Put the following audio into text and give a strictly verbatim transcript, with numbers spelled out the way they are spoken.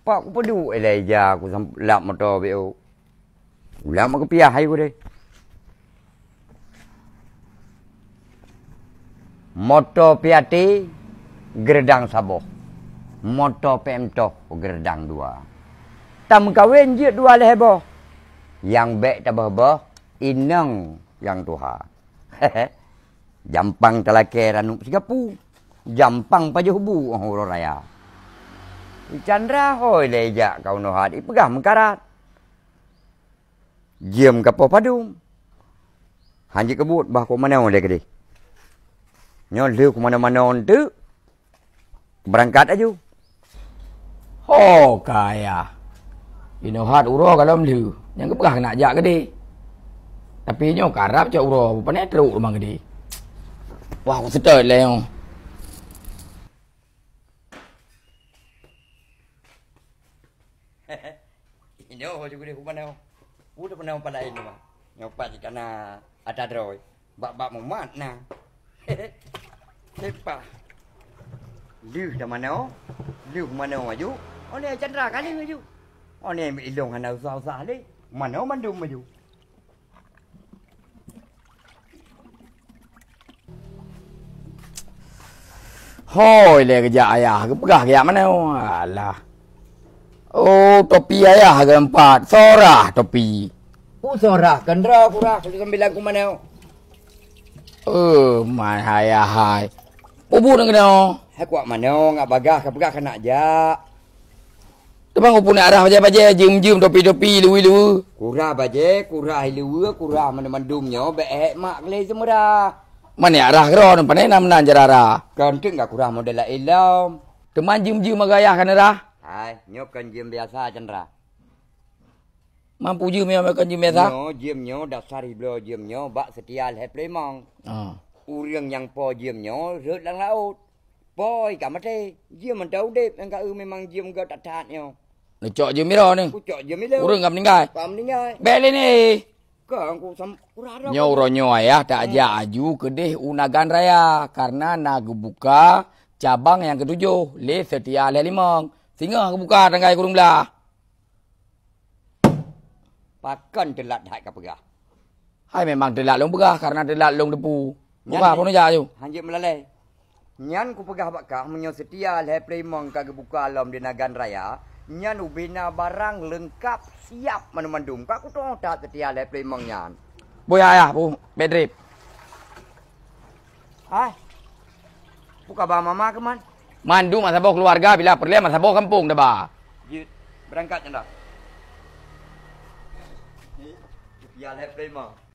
Pak kupeuduek ilèe ija ku sam-, lap moto B O. Ulama keupiah hai ku deh. Moto P A T geureudang saboh. Moto P M toh geureudang dua. Tameukawen jeuet dua lhèe boh. Nyang bèk taböh-böh inong nyang tuha. Jampang talakèe ranup sigapu. Jampang pajoh bu uroe raya. Chandra hôi lé jak kau nohat ipeugah meukarat. Jeuem ka poh padum. Hanjeuet keubuet bah kok manoe lé keudeh. Nyoe lheueh keu manoe-manoe eunteuk, beurangkat aju. Ho ka ayah. Inoe hat uroe ka lom lheueh. Nyang geupeugah keunak jak keudeh. Tapi nyoe karab cok uroe, pane trok rumoh keudeh. Wah, kuseutôt lé nyoe. Inoe ju keudeh u manoe. Udah pernah palai ni, Bang. Nyoe pat kana ata droe. Bak-bak mumat na. Sepah. Lheueh dah manoe, lheueh manoe aju. Oh, ni Chandra kali aju. Oh, ni ilong hana usah-usah lé. Manoe mandum aju. Hôi lé geujak ayah, geupeugah geujak manoe. Alah. Oh, topi ayah geumpat. Sorah topi. Ku sorah, keundroe kurah, sambilan ku manoe. Eh, man ayah hai. Pubu nang keunoe. Hai kuat manoe, ngak bagah, ka peugah keunak jak. Teuma ku peuneuk arah bajée-bajée, jeuem-jeuem, topi-topi, luwi-luwi. Kurah bajée, kurah luwi, kurah mandum-mandum nyoe bék hék mak gleh seumeurah. Mani arah keudroe, pane na meunan jarara. Kon teuk enggak kurah model laén lom. Teuma jeuem-jeuem agak yah kan arah. Hai, nyoe kon jeuem biasa, Chandra. Mampu jeuem nyoe kon jeuem biasa? Nyoe jeuem nyoe dasar ibloe jeuem nyoe bak seutia lhée peulimong. Ah. Ureuëng nyang po jeuem nyoe rhot lam laôt. Poi ka maté, jeuem mantong udeb nyang ka eu memang jeuem gét that-that nyoe. Neucok jeuem miroe ni. Kucok jeuem miroe. Ureuëng ka meuninggai. Ka meuninggai. Bék lé ni. Ka ku sam-, kurang. Nyoe uroe nyoe ayah tak jak aju keudeh u Nagan Raya karena na geubuka cabang nyang keutujôh lé Setia Lhée Limong. Singoh geubuka tanggai kureueng blah. Pakon teulat that ka peugah? Hai memang teulat lôn peugah karena teulat lôn teupu. Nyan buka pun jak aju. Hanjeuet meulalée. Nyan kupeugah bak kah meunyoe Setia Lhée Peulimong ka geubuka lom di Nagan Raya, nyan ubena barang leungkap siap mandum-mandum. Ka kutoh that Setia Lhée Peulimong nyan. Boya ayah pu, bedrip. Hai. Pu ka ba mama keuman? Mandum masa boh keluarga bila peureulée masa boh kampung daba. Jeuet, beurangkat nyan dah. Setia Lhée Peulimong.